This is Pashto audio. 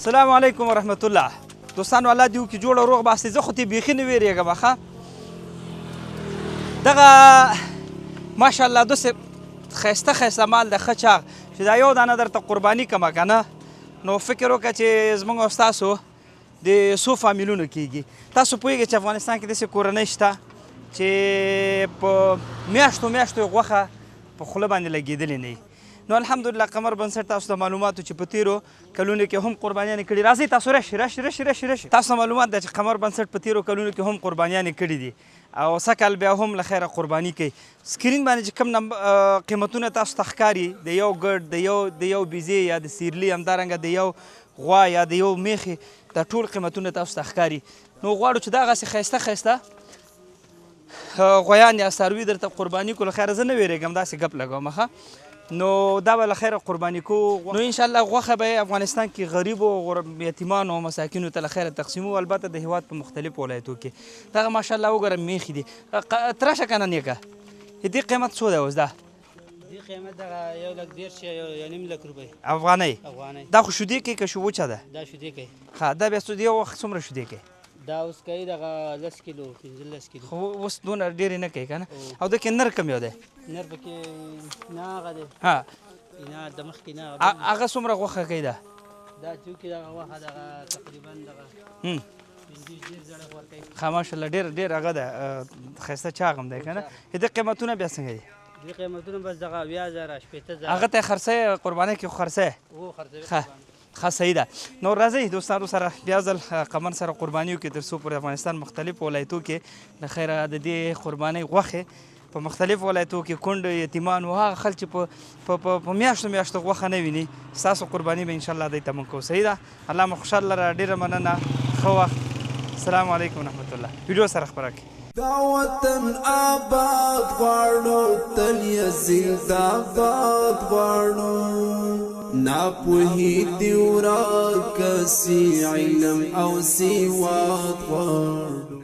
السلام علیکم ورحمت الله. دوستانو، الله دې وکړي جوړ او روغ باسي. زه خو ترې بیخي نه وېرېږم. ښه، دغه ماشاءالله داسې ښایسته ښایسته مال د ښه چاغ چې دا یو دانه درته قرباني کمه که نه، نو فکر وکړه چې زموږ او ستاسو د څو فامیلونو کېږي. تاسو پوهېږئ چې افغانستان کې داسې کورنۍ شته چې په میاشتو میاشتو یې غوښه په خوله باندې لګېدلې نه وي. نو الحمدلله قمر بنسټ تاسو ته معلوماتو چې په تیرو کلونو کې هم قربانیانې کړي. راځئ تاسو، راشي راشي راشي راشي راشي. تاسو ته معلومات ده چې قمر بنسټ په تیرو کلونو کې هم قربانیانې کړي دي او سږکال بیا هم له خیره قرباني کوي. سکرین باندې چې کوم قیمتونه تاسو ته ښکاري، د یو ګډ، د یو بیزې یا د سیرلي، همدارنګه د یو غوا یا د یو میخې، دا ټول قیمتونه تاسو ته ښکاري. نو غواړو چې دغسې ښایسته ښایسته غویان یا څاروي درته قرباني کړو. له خیره زه نه وېرېږم، داسې ګپ لګوم. ښه، نو دا به له خیره قرباني کوو. نو انشاءالله غوښه به افغانستان کې غریبو، یتیمانو او مساکینو ته له خیره تقسیمو، البته د هیواد په مختلفو ولایتو کې. دغه ماشاءالله وګوره، میخې دي. ترشه که نه نیکه، دې قیمت څو دی اوس دا؟ دې قیمت دغه 1 لک 30 یا 1.5 لک روپۍ. افغانۍ؟ افغانۍ. دا خو شودې کوي که شو وچه ده؟ دا شودې کوي. ښه، دا بیا څو یو وخت څومره شودې کوي؟ دا اوس کوي دغه 10 کیلو، 15 کیلو. خو اوس دونه ډېرې نه کوي که نه؟ او د کې نر کوم یو دی؟ نر پکې نه هغه دی. ها. نه، د مخکې نه. هغه څومره غوښه کوي دا؟ دا چوکې دغه غوښه دغه تقریبا دغه 25 30 زره ورکوي. ښه، ماشاءالله، ډېر ډېر هغه ده، ښایسته چاغ هم دی که نه؟ د قیمتونه بیا څنګه دي؟ دې قیمتونه بس دغه 70,000، 60,000. هغه ته خرڅی قربانۍ کې خرڅی؟ و، خرڅوي. ښه ښه، صحیح ده. نو راځئ دوستانو سره بیا ځل قمر سره قرباني وکړي، تر څو پورې افغانستان مختلفو ولایتو کې له خیره د دې قربانۍ غوښې په مختلفو ولایتو کې کونډو، یتیمانو، هغه خلک چې په میاشتو میاشتو غوښه نه ویني، ستاسو قرباني به انشاءالله دوی ته موږ کوو. صحیح ده. الله مو خوشحال لره. ډېره مننه، ښه وخت. السلام علیکم ورحمت الله. ویډیو سره خپره کړئ. دا وطن آباد غواړو، تل یې زنده باد غواړو. ناپوهي دې ورکه سي، علم او سواد غواړو.